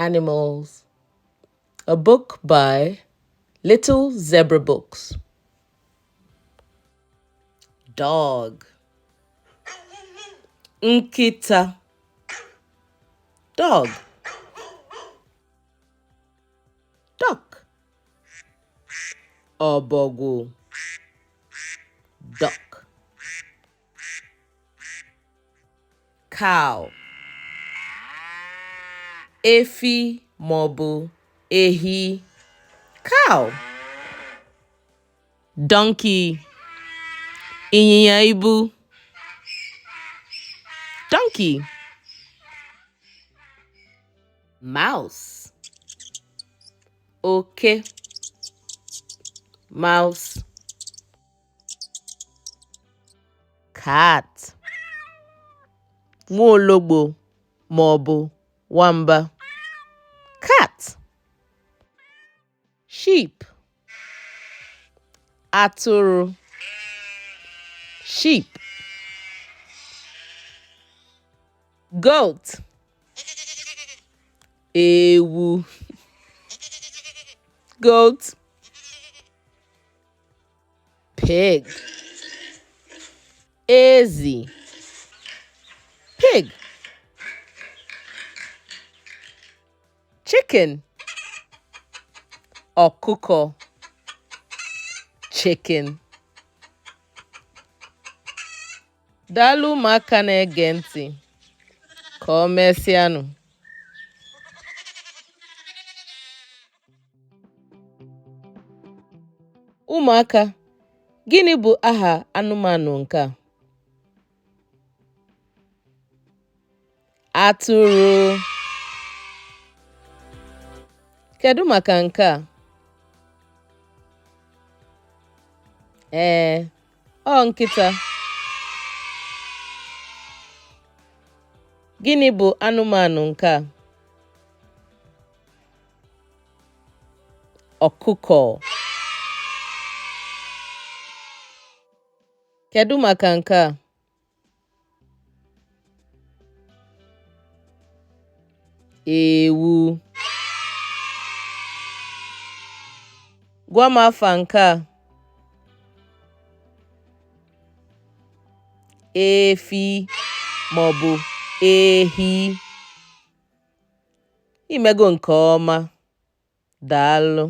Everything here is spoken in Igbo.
Animals, a book by Little Zebra Books. Dog. Nkịta. Dog. Duck. Ọbọgwụ. Duck. Cow. Efi maọbụ ehi. Cow. Donkey. Ịnyịnya ibu. Donkey. Mouse. Oke. Mouse. Cat. Nwaologbo maọbụ nwamba. Cat. Sheep. Atụrụ. Sheep. Goat. Ewu. Goat. Pig. Ezi. Pig. Chicken. Ọkụkọ. Chicken. Daalụ ụmụaka na-ege ntị. Ka o mesịanụ. Ụmụaka, gịnị bụ aha anụmanụ nke a? Atụrụ. Kedu maka nke a? Ee, ọ nkịta. Gịnị bụ anụmanụ nke a? Ọkụkọ. Kedu maka nke a? Ewu. Gwa m afa nke a. Efi maọbụ ehi. Imego nke ọma. Daalụ.